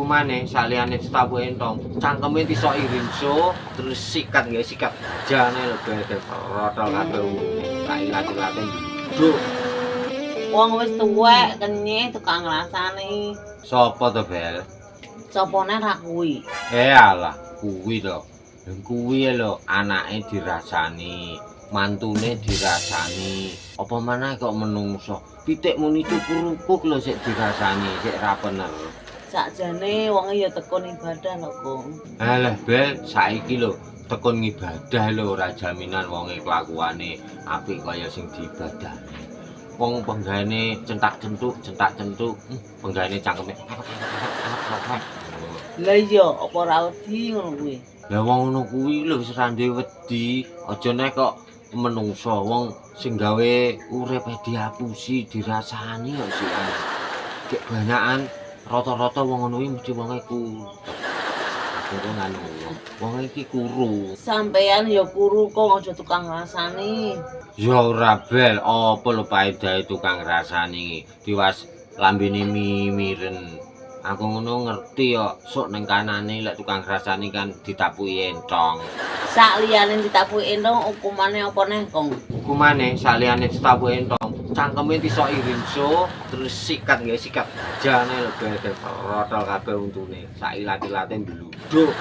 Hukumane saliyane ditapuki entong, cangkeme disoki rinso terus sikat nggih sikat jane lho bel protol kabeh untune. Tak ilat-ilate nduk. Wong wis tuwek kenyih tukang ngrasani. Sopo to, Bel? Sopone ra kuwi? Eh alah, kuwi to. Lha kuwi lho anake dirasani, mantune dirasani. Apa maneh kok menungso? Pitik muni cukurukuk lho sik dirasani, sik ra bener. Sakjane wonge ya tekun ibadah lho, Kong. Alah, Bel, saiki lho tekun ngibadah lho ora jaminan wonge kelakuane apik kaya sing diibadahne. Wong penggaene centak-centuk, centak-centuk, penggaene cangkeme. Lah iya, apa ora wedi ngono kuwi? Lah wong ngono kuwi lho wis ra duwe wedi, aja nek kok menungso wong sing gawe urip diapusi, dirasani kok sih. Gek banyakan rata-rata wong ngono kuwi mesti wonge kuru. Akhire nganu wong iki kuru. Sampeyan ya kuru kok, aja tukang ngrasani. Ya ora, Bel, apa lho paedahe tukang ngrasani tiwas lambene mimiren. Aku ngono ngerti yo, sok ning kanane lek tukang ngrasani kan ditapuki entong. Sak liyane ditapuki entong hukumane apa neh, Kong? Hukumane saliyane ditapuki entong, cangkeme disoki rinso terus sikat nggih sikat jane lho bel protol kabeh untune. Sak ilat-ilate ndluduk.